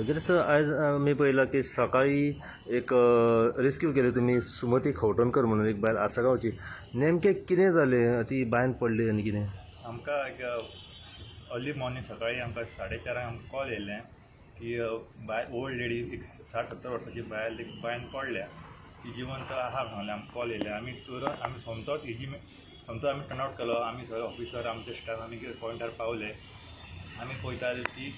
गिरेस्त, आयज आमी पळयलां की सकाळी एक रेस्क्यू केली तुमी, सुमती खवटणकर म्हणून एक बायल आसगांवची. नेमकें कितें जालें? ती बांयन पडली आनी कितें? आमकां एक अर्ली मॉर्निंग, सकाळी आमकां 4:30 आमकां कॉल येयल्लें की बायल, ओल्ड लेडी, एक 60-70 वर्सांची बायल एक बांयन पडल्या, ती जिवंत आहा म्हणलें आमकां कॉल येयलें. आमी तुरंत, आमी सोमतोच इजी, सोमतो आमी टर्न आवट केलो. आमी सगळे ऑफिसर, आमचे स्टाफ, आमी पॉयंटार पावले. आमी पळयता जाल्यार ती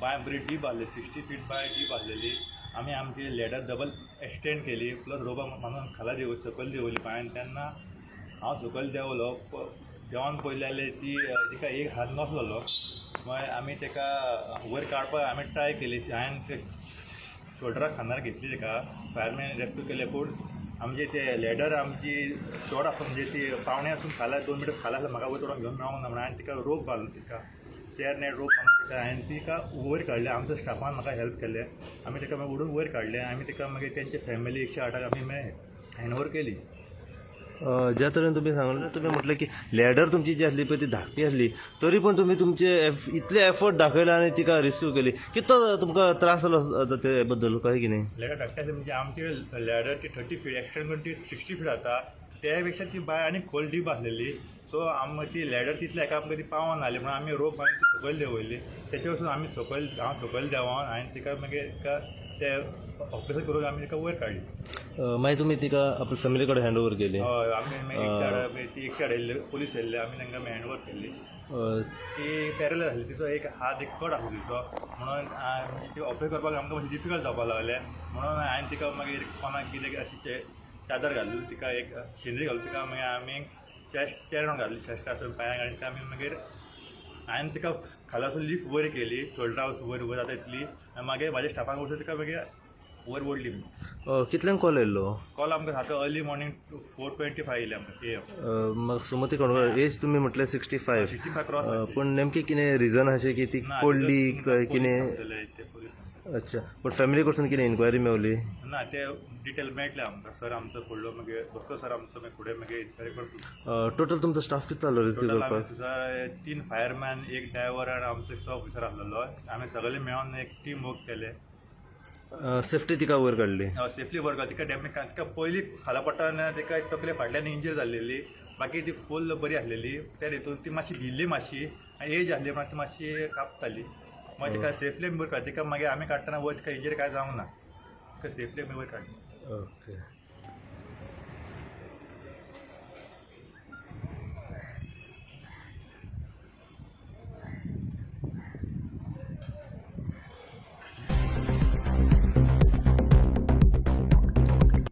बांय बरी डीप आसली, 60 फीट बांय डीप आसलेली. आमी आमची लॅडर डबल एक्सटेंड केली, प्लस रोपां बांदून खाला देंव सकयल देंवली बांयन. तेन्ना हांव सकयल देंवलो. देंवन पळयलें जाल्यार ती तिका एक हात नासलेलो. मागीर आमी ताका वयर काडपाक आमी ट्राय केली. हांवें शोल्डराक, खांदार घेतली ताका. फायरमॅन रेस्क्यू केले, पूण आमचे ते लॅडर आमची शॉर्ट आसा, म्हणजे ती पावणे आसून खाला 2 मिटर खाला आसल्यार म्हाका वयर चडोन घेवन मेळोंक ना म्हणून हांवें तिका रोप बांदलो. तिका चेर नेट रोप बांदून तिका हांवें तिका वयर काडलें. आमच्या स्टाफान म्हाका हेल्प केलें. आमी ताका मागीर ओडून वयर काडलें. आमी तिका मागीर तेंचे फॅमिली 108क आमी मागीर हँड ओवर केली. ज्या तरेन तुमी सांगलें, तुमी म्हटलें की लॅडर तुमची जी आसली पळय ती धाकटी आसली, तरी पण तुमी तुमचे इतले एफर्ट दाखयले आनी तिका रेस्क्यू केली. कितलो तुमकां त्रास जालो ते बद्दल काय कितें? लॅडर धाकटी आसली म्हणजे आमची लॅडर ती 30 फीट एक्सटेंड करून ती 60 फीट जाता. त्या पेक्षा ती बांय आनी खोल डीप आसलेली. सो आम ती लॅडर तितल्या एका आमकां ती पावना जाली म्हणून आमी रोप बांदून ती सकयल देंवयली. तेचे वचून आमी सकयल, हांव सकयल देंवोन हांवें तिका मागीर तिका ते ऑपरेशन करून आमी तिका वयर काडली. मागीर तुमी तिका आपल्या फॅमिली कडेन हँड ओवर केली? हय, आमी मागीर 108, ती 108 येयल्ले, पोलीस येयल्ले, आमी तांकां हँड ओवर केली. ती पॅरलायज आसली, तिचो एक हात एक कट आसलो तिचो, म्हणून म्हणजे ती ऑपरेट करपाक आमकां मातशें डिफिकल्ट जावपाक लागलें. म्हणून हांवें तिका मागीर कोणाक कितें अशी चादर घालून, तिका एक शेंदरी घालून, तिका मागीर आमी चेस्ट चेर घातली, चेस्टासून पांयांक, आनी आमी मागीर हांवें तिका खालासून लिफ्ट वयर केली, शोल्डरा वयर वयर जाता इतली, आनी मागीर म्हाज्या स्टाफान वचून तिका मागीर वयर ओडली. कितल्यांक कॉल येयल्लो? कॉल आमकां सारको अर्ली मॉर्निंग 4:25 येयले आमकां एएम. मग सुमती खवटणकर, एज तुमी म्हटलें 65. 65 क्रॉस. पूण नेमकें कितें रिजन अशें की ती पडली काय कितें? ते पोलीस सांगतले. अच्छा, पण फॅमिली कडसून कितें इन्क्वायरी मेवली? ना, ते डिटेल मेळटले आमकां. सर आमचो फुडलो मागीर बसलो, सर आमचो मागीर फुडें मागीर इन्क्वायरी करतलो. टोटल तुमचो स्टाफ कितलो आसलो रेस्क्यू टोटल आमी करपाक? थंयसर तीन फायरमॅन, एक ड्रायव्हर आनी आमचो एक ऑफिसर आसलेलो. आमी सगळे मेळोन एक टीम वर्क केले. सेफ्टी तिका वयर काडली? Safely work. तिका डॅमेज, तिका पयली खाला पडटना तिका तकले फाटल्यान इंजर जाल्लेली, बाकी ती फूल बरी आसलेली. त्या हितून ती मातशी भिल्ली मातशी आनी एज आसली म्हणून ती मातशी कांपताली. मागीर तिका सेफली आमी वयर काडली. तिका मागीर आमी काडटना वयर तिका इंजरी कांय जावंक ना. तिका सेफली आमी वयर काडली. ओके.